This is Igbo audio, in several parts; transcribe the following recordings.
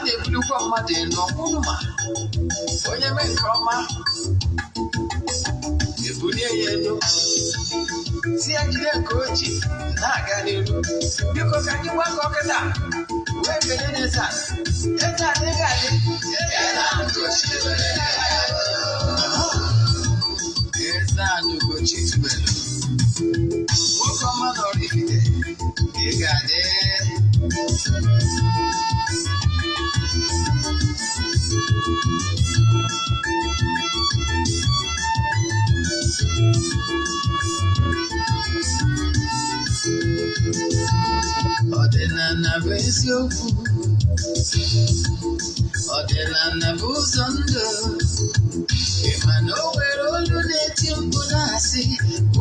Na-ebulikwa mmadụ elu ọkwụnụ ma onye mee nke ọma, ebulie ya elu, si ya jide nke o ji na-aga n'iru. Biko, ka anyị gbakọ kịta wee kelee n'eze ala. Eze adịghị adị. Eze Ugochi tubelu. Eze anyị Ugochi tubelu, nwoke ọma na Oraifite, ị ga-adị. Ọdịnala bụ eziokwu, ọdịnala bụ ụzọ ndụ. Ị ma na o nwere olu na-eti mkpu na-asị,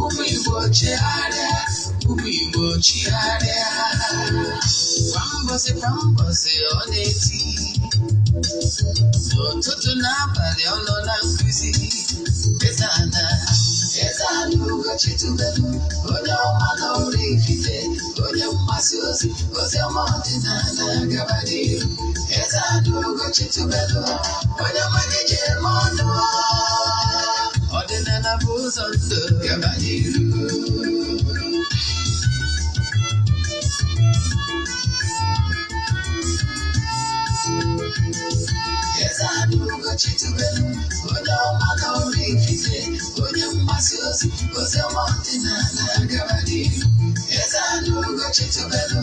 "Ụmụ Igbo, chegharịa, ụmụ Igbo, chigharịa." Kwa mbọsị kwa mbọsị ọ na-eti, n'ụtụtụ n'abalị ọ nọ na nkụzi. Eze ana, Eze ana Ugochi tubelu, onye ọma na Oraifite, onye mgbasa ozi ozi ọma ọdịnala, gaba n'ihu. Eze ana Ugochi tubelu, onye ọma na-eji eme ọnụ. Ọdịnala bụ ụzọ ndụ, gaba n'ihu. Eze ana Ugochi tubelu, onye ọma na Oraifite, onye mgbasa ozi ozi ọma ọdịnala, gaba n'ihu. Eze ana Ugochi tubelu,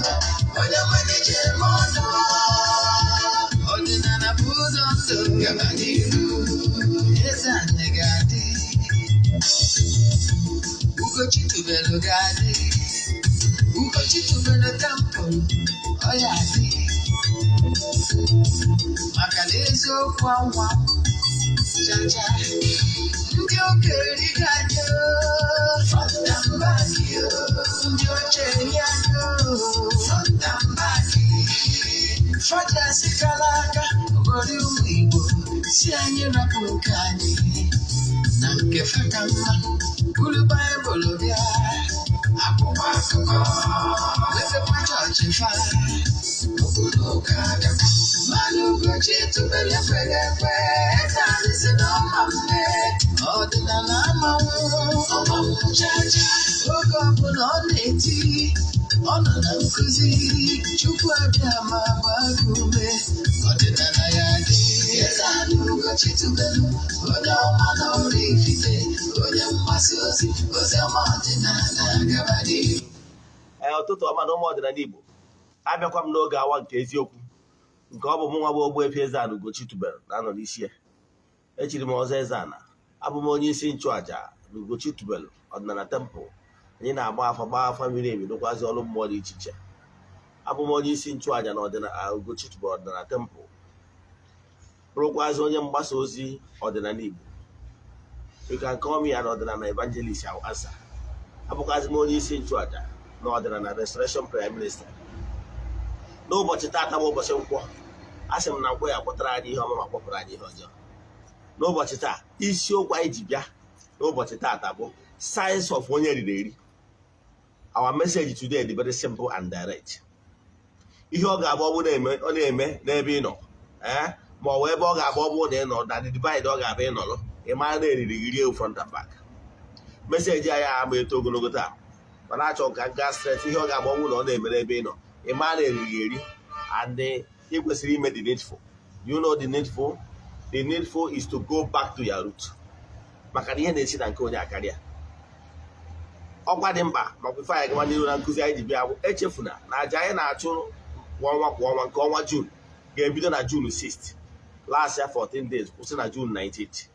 onye ọma na-eji eme ọnụ. Ọdịnala bụ ụzọ ndụ, gaba n'ihu. Eze ana ga-adị, Ugochi tubelu ga-adị, Ugochi tubelu temple ọ ya adị, maka na eziokwu anwa chacha. Ndị okenye ga-adị, front and back, ndị ochie anyị, front and back, fajasi kara aka obodo. Ụmụ Igbo si anyị rapụ nke anyị na nke fe ka mma, buru Baịbụl bịa, akwụkwọ akụkọ, mepekwa chọọchị fa, obodo ụka abịakwa. Mana Ugochi tubelu ekweghị ekwe. Eze anyị si na ọma mme, ọdịnala amanwụ ọmanwụ chacha. Oge ọbụla ọ na-eti, ọ nọ na nkụzi. Chukwu abịa ma gbaa gị ume, ọdịnala ya dị. Eze anyị Ugochi tubelu, onye ọma na Oraifite, onye mgbasa ozi ozi ọma ọdịnala, gaba n'ihu. Ee, ụtụtụ ọma na ụmụ ọdịnala Igbo. Abịakwa m n'oge awa nke eziokwu, nke ọ bụ mụ nwa bụ Ogbuefi Eze-Ana Ugochi tubelu na-anọ n'isi ya. Echiri m ọzọ Eze-Ana, abụ m onye isi nchụaja na Ugochi tubelu ọdịnala temple. Anyị na-agba afa, gbaa afa miri emi, rụkwazi ọrụ mmụọ dị iche iche. Abụ m onye isi nchụaja na ọdịnala Ugochi tubelu ọdịnala temple, bụrụkwazi onye mgbasa ozi ọdịnala Igbo. You can call me an ọdịnala evangelist, I will answer. Abụkwazi m onye isi nchụaja na ọdịnala Restoration Prayer Ministry. N'ụbọchị taata bụ ụbọchị nkwọ. A sị m na nkwọ ya kpọtara anyị ihe ọma ma kpọpụrụ anyị ihe ọjọọ. N'ụbọchị taa, isiokwu anyị ji bịa n'ụbọchị taata bụ signs of onye riri eri. Our message today is very simple and direct. Ihe ọ ga-abụ, ọ bụ na-eme, ọ na-eme n'ebe ị nọ, ee, ma ọ bụ ebe ọ ga-abụ, ọ bụrụ na ị nọ na the divide, ọ ga-abụ ị nọrọ, ị mara na eriri gị rie front and back. Message anyị ama eto ogologo taa, mana achọ ka m gaa straight. Ihe ọ ga-agba, ọ bụrụ na ọ na-eme n'ebe ị nọ, ị mara na eriri gị eri and ị kwesịrị ime the needful. You know the needful? The needful is to go back to your root, maka na ihe na-esi na nke onye akarịa. Ọkwa dị mkpa makwa ife anyị gawa n'ihu na nkụzi anyị ji bịa bụ, echefuna na aja anyị na-achụ kwa ọnwa kwa ọnwa, nke ọnwa June ga-ebido na June 6, last ya 14 days, kwụsị na June 19.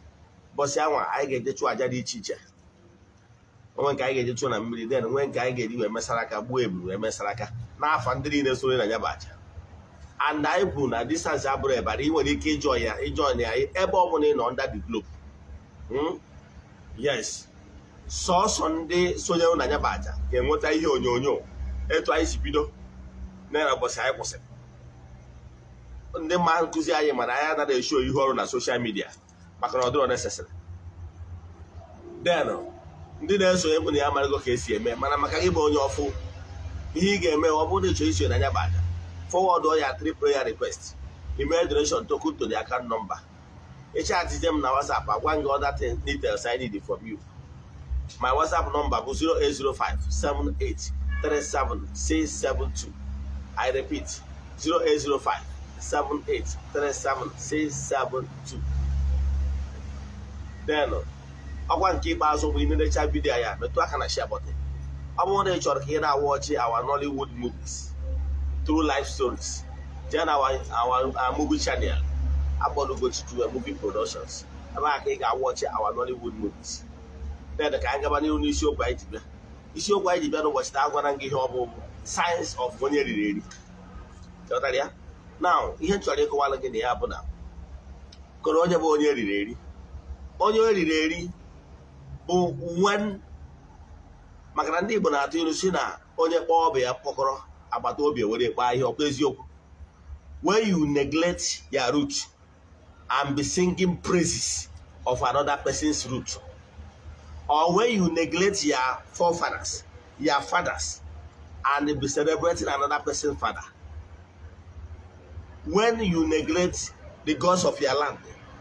Bọsị anwa anyị ga-eje chụọ aja dị iche iche. Onwe nke anyị ga-eje chụọ na mmiri, then nwee nke anyị ga-eji wee mesara aka, gbuo ebulu wee mesara aka n'afọ ndị niile soro na ya bụ aja. And anyị kwuru na distance abụrụ ebara. Ị nwere ike ịjọ ya, ịjọ ya ebe ọ bụla ị nọ under the globe. Yes, sọọsọ ndị sonyere na ya bụ aja ga-enweta ihe onyonyo etu anyị si bido na ụbọchị anyị kwụsịrị. Ndị mma nkụzi anyị mana anyị anaghị eshow ihu ọrụ na social media maka na ọ dịrọ necessary. Then ndị na-esonye bụ na ya amarago ka esi eme, mana maka gị bụ onye ọfụ, ihe ị ga-eme, ọ bụrụ na ị chọrọ isonye na ya bụ aja, forward ya three prayer request. Email donation token to the account number. Ị chatzie m na WhatsApp, agwa gị other things, details I need from you. My WhatsApp number bụ 0805 78 37 672. I repeat, 0805 78 37 672. Then ọkwa nke ikpeazụ bụ inenecha video ya, metụ aka na share button. Ọ bụrụ na ị chọrọ ka ị na-watch our Nollywood movies through life stories, jee na our movie channel akpọrọ Ugochi Movie Productions. Ebe a ka ị ga-watch our Nollywood movies. Then ka anyị gaba n'ihu n'isiokwu anyị ji bịa. Isiokwu anyị ji bịa n'ụbọchị taa, agwara gị ihe ọ bụ signs of onye riri eri. Chọtara ya? Now, ihe m chọrọ ịkọwara gị na ya bụ na kọrọ onye bụ onye riri eri. Onye eriri eri bụ when, maka na ndị Igbo na-atụ ilu si na onye kpọọ ọbụ ya mkpọkọrọ, agbata obi ewere kpaa ihe ọkwa eziokwu. When you neglect your root and be singing praises of another person's root, or when you neglect your forefathers, your fathers, and be celebrating another person's father, when you neglect the gods of your land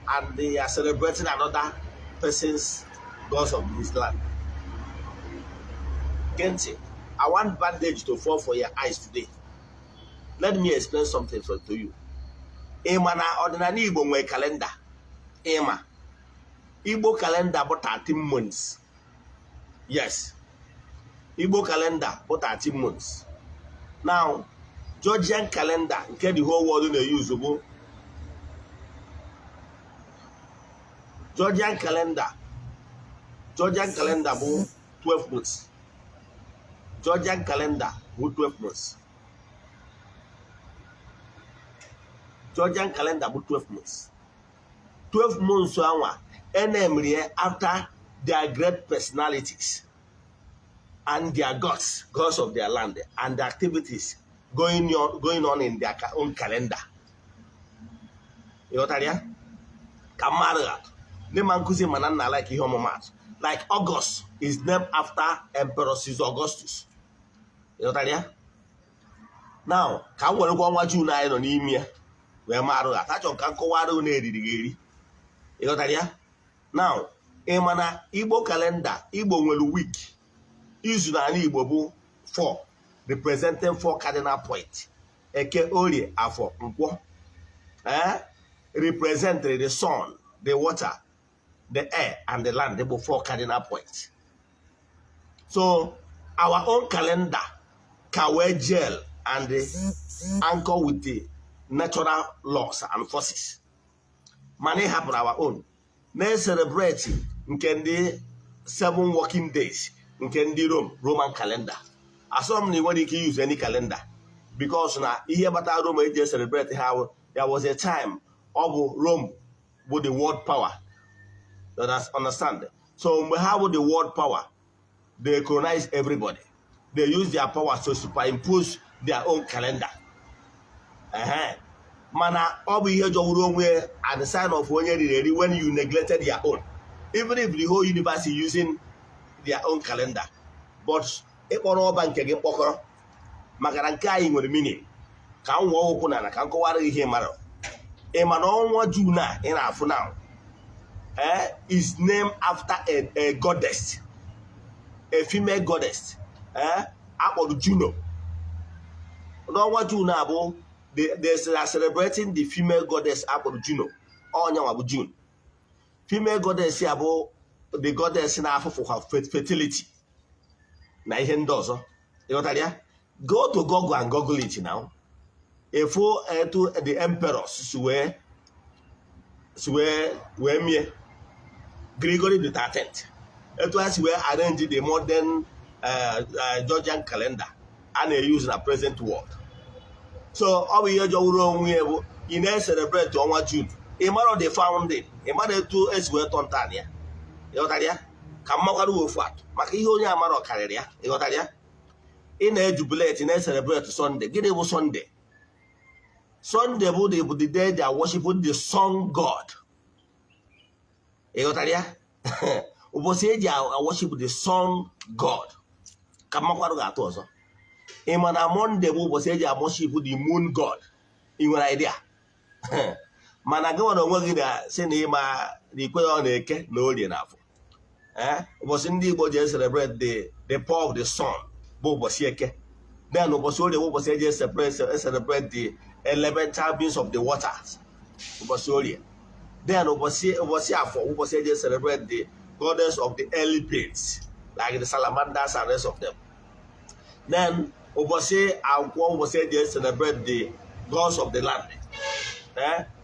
and they are celebrating another person's gods of his land. Gee ntị, I want bandage to fall for your eyes today. Let me explain something to you. Ị ma na ọdịnala Igbo nwere calendar? Ịma Igbo calendar bụ 13 months? Yes, Igbo calendar bụ 13 months. Now, Georgian calendar nke the whole world na-use bụ Georgian calendar. Georgian calendar bụ 12 months. Georgian calendar bụ 12 months. Georgian calendar bụ 12 months. 12 months anwa enemrie after their great personalities and their gods, gods of their land, and the activities going on in their own calendar. Ịghọtara ya? Ka mmadụ atụ ndị ma nkụzi mana nna like ihe ọmụmatụ, like August is named after Emperor Caesar Augustus. Ịghọtara ya? Now, ka m werekwa ọnwa June anyị nọ n'ime ya wee marụ atụ. Achọrọ ka m kọwara unu eriri gị eri. Ịghọtara ya? Now, ị ma na Igbo calendar, Igbo nwere week, izu n'ala Igbo bụ 4, representing four cardinal point: Eke, Orie, Afọ, Nkwọ, represent the sun, the water, the air and the land, bụ four cardinal points. So our own calendar ka wee gel and anchor with the natural laws and forces, mana ị hapụrụ our own na-celebrate nke ndị 7 working days nke ndị Rome, Roman calendar. Asọrọ m na ị nwere ike use any calendar, because na ihe gbata Rome eji celebrate ha, there was a time ọ bụ Rome bụ the world power. You understand? So mgbe ha bụ the world power, they colonize everybody. They use their power to superimpose their own calendar. Ehe. Mana ọ bụ ihe jọgburu onwe and the sign of onye riri eri when you neglected your own, even if the whole universe is using their own calendar, but ịkpọrọ ọba nke gị mkpọkọrọ, maka na nke anyị nwere meaning. Ka m wụọ ụkwụ n'ala ka m kọwara gị ihe mara. Ị ma na ọnwa June a ị na-afụ now is named after a goddess, a female goddess akpọrọ Juno? N'ọnwa June a bụ they are celebrating the female goddess akpọrọ Juno. Ọnyanwa bụ June. Female goddess ya bụ the goddess na-afụfụ ha fertility na ihe ndị ọzọ. Ịghọtara ya? Go to Google and Google it now. Efu etu the emperors si wee mie Gregory the 13th, etu ha si wee arrange the modern Georgian calendar a na-use na present world. So ọ bụ ihe jọwuru onwe ya bụ ị na-celebrate ọnwa June, ị mara the founding, ị mara etu esi wee tọ ntọala ya. Ịghọtara ya? Ka mmakwara ofu atụ maka ihe onye amara ọkarịrị ya. Ịghọtara ya? Ị na-ejubilate, na-celebrate Sunday. Gịnị bụ Sunday? Sunday bụ the day they are worshiping the sun god. Ịghọtara ya? Ụbọchị eji worship the sun god. Ka mmakwarụ ga-atụ ọzọ. Ị ma na Monday bụ ụbọchị eji worship the moon god? Ị nwere idea? Mana gị nwere onwe gị na si na ịma na ikwe ọ na-eke na Orie na Afọ. Ee, ụbọchị ndị Igbo ji celebrate the power of the sun bụ ụbọchị Eke. Then ụbọchị Orie bụ ụbọchị eji celebrate the elemental beings of the waters, ụbọchị Orie. Then ụbọchị Afọ, ụbọchị eji celebrate the goddess of the early birds, like the salamanders and rest of them. Then ụbọchị Nkwọ, ụbọchị eji celebrate the gods of the land,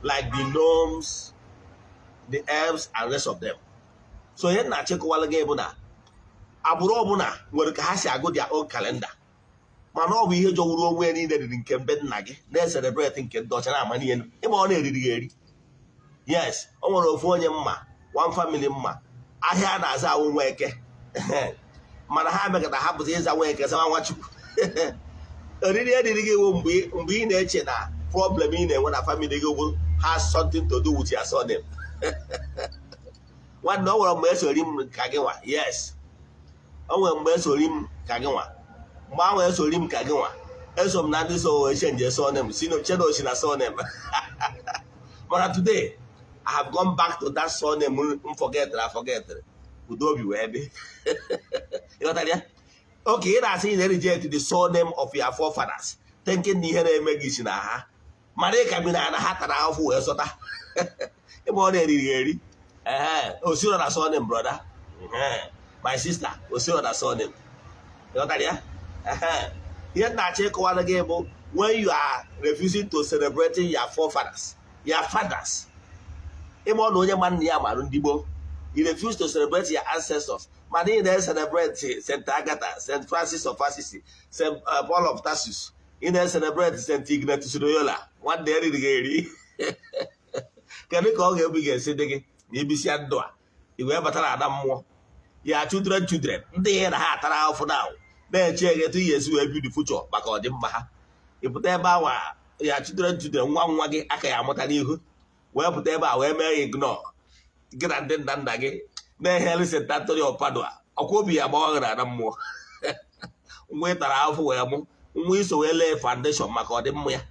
like the gnomes, the elves and rest of them. So ihe na-achịkọwala gị bụ na agbụrụ ọbụla nwere ka ha si agụ their own calendar, mana ọ bụ ihe jọgburu onwe ya niile riri nke mbe nna gị na-ecelebrate nke ndị ọcha na-ama n'ihe ịma ọ na-eriri gị eri. Yes, o nwere ofu onye mma, one family mma ahịa a na-aza awụ nwa Eke, mana ha mekọta ha pụta ịza nwa Eke, zawa Nwachukwu. Eriri eriri gị wụ mgbe ị na-eche na problem ị na-enwe na family gị bụ has something to do with your surname. Nwanne, o nwere mgbe esori m ka gị nwa. Yes, o nwere mgbe esori m ka gị nwa. Mgbe ahụ esori m ka gị nwa, eso m na ndị so wee change surname si chenosi na surname. Mana today I have gone back to that surname m forget, I forget. Udo obi wee dị. Ịghọtara ya? Okay, ị na-asị ị na-reject the surname of your forefathers, thinking na ihe na-eme gị si na ha, mana ị ka bi na ha tara ahụhụ wee zọta ịma ọ na-eriri eri. Ee, osiro na surname, brother. My sister, osiro na surname. Ịghọtara ya? Ihe na-achọ ịkọwara gị bụ, when you are refusing to celebrate your forefathers, your fathers, ịma ọ na onye ma nna ya marụ ndị gboo. You refuse to celebrate your ancestors, mana ị na-celebrate St. Agatha, St. Francis of Assisi, St. Paul of Tarsus, ị na-celebrate St. Ignatius Loyola. Nwanne, eriri gị eri. Kedu ka ọ ga-ebu ga-esi dị gị na ibisia ndụ a i wee batara ada mmụọ ya? Children, children ndị ihe na ha atara ahụfụ na na-eche etu ihe esi wee build future maka ọdịmma ha, ịpụta ebe ahụ, ya children, children nwa nwa gị aka ya amụta n'ihu wee pụta ebe a wee mee ya ignore gị na ndị nna nna gị na-egheri St. Anthony of Padua. Ọkwa obi ya agbawa gị na mmụọ. Nwa ị tara ahụfụ wee mụ, nwa iso wee lee foundation maka ọdịmma ya,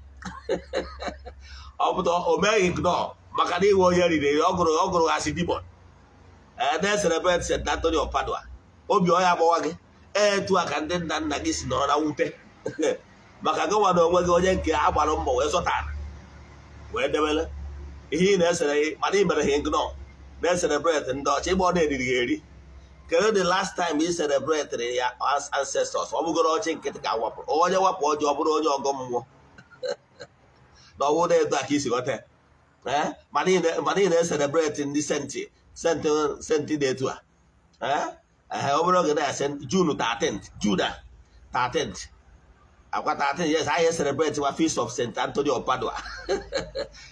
ọ pụta o meghị ignore maka na iwe onye riri eri. Ọ gụrụ asị demon na-celebrate St. Anthony of Padua, obi ọ ya agbawa gị. Etu a ka ndị nna nna gị si nọrọ na mwute maka gị nwa na onwe gị, onye nke a gbara mbọ wee zọta ala wee debere ihe ị na-esere, mana ị mere ha ignore, na-celebrate ndị ọcha. Ịgba ọ na-eriri gị eri. Kedu the last time ị celebrate ya ancestors? Ọ bụgoro ọchị nkịtị ka wapụrụ onye wapụ ọjị, ọ bụrụ onye ọgọ mmụọ na ọwụ na-etu a ka isi ghọta ya. Mana ị na-ecelebrate ndị saint, saint, saint dị etu a. Ee, ọ bụrụ oge na June 13th, June 13th, akwa 13. Yes, anyị celebrate wa feast of St. Anthony of Padua.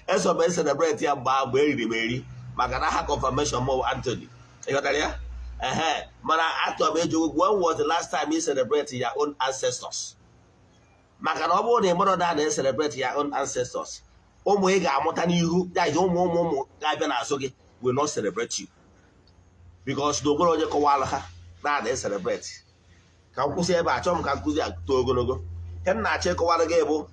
Eso m celebrate ya mgbe eriri m eri maka na aha confirmation m Anthony. Ịghọtara ya? Ehe, mana achọrọ m ịjụ, when was the last time you celebrate your own ancestors? Maka na ọ bụrụ na ị mụrụ na na-celebrate your own ancestors, ụmụ ị ga-amụta n'ihu ya, ụmụ ụmụ ụmụ ga-abịa n'azụ gị will not celebrate you, because na onwere onye kọwara ha na na-celebrate. Ka m kwụsị ebe a, chọọ m ka nkụzi a too ogologo. Ihe m na-achọ ịkọwara gị bụ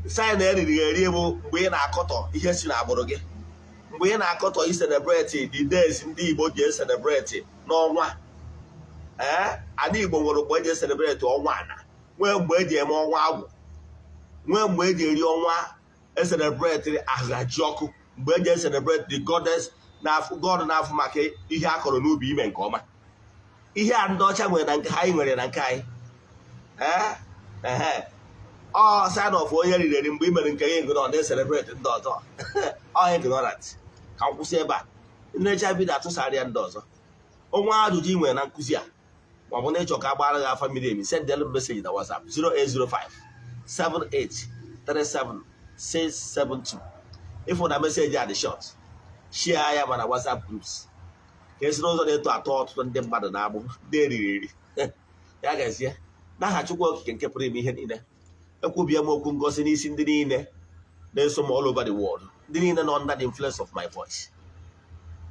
sign eriri eri bụ mgbe ị na-akọtọ ihe si n'agbụrụ gị, mgbe ị na-akọtọ i-celebrate the days ndị Igbo ji e-celebrate n'ọnwa. Ee, ala Igbo nwere mgbe eji e-celebrate ọnwa ana, nwee mgbe eji eme ọnwa agwụ, nwee mgbe eji eri ọnwa, e-celebrate ahaji ọkụ, mgbe eji e-celebrate the goddess na-afụ, god na-afụ maka ihe a kọrọ n'ubi ime nke ọma. Ihe a ndị ọcha nwere na nke anyị nwere na nke anyị. Ee, ehe, ọ sign of onye riri eri mgbe ị mere nke gị ignore, na-celebrate ndị ọzọ. Ọ ignorant. Ka m kwụsị ebe a. Nnecha video, atụsara ya ndị ọzọ. Onwe ajụjụ ị nwere na nkụzi a, ma ọ bụ na ịchọ ka a gbara gị afa miri emi, send them message na WhatsApp 0805 7837 672. Ịfụ na message a dị short, share ya ma na WhatsApp groups, ka esi n'ụzọ na-eto atọ ọtụtụ ndị mmadụ na-agbụ ndị eriri eri ya. Gazie n'aha Chukwu Okike nke pụrụ ime ihe niile. Ekwubie m okwu ngosi n'isi ndị niile na-eso m all over the world, ndị niile nọ under the influence of my voice.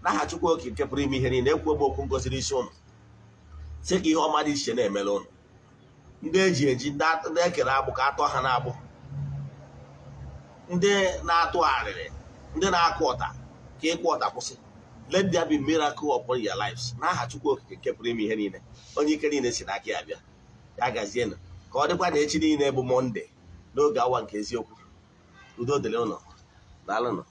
N'aha Chukwu Okike nke pụrụ ime ihe niile, ekwuo m okwu ngosi n'isi ụnụ, sị ka ihe ọma dị iche na-emere ụnụ. Ndị eji eji, ndị ekere agbụ, ka atọ ha na-agbụ. Ndị na-atụ arịrị, ndị na-akụ ọta, ka ịkwụ ọta kwụsị. Let there be miracle upon your lives, n'aha Chukwu Okike nke pụrụ ime ihe niile, onye ike niile si n'aka ya bịa. Ya gazienụ. Ka ọ dịkwa na echi niile bụ Monday, n'oge awa nke eziokwu. Udo dịrị ụnụ. Daalụnụ.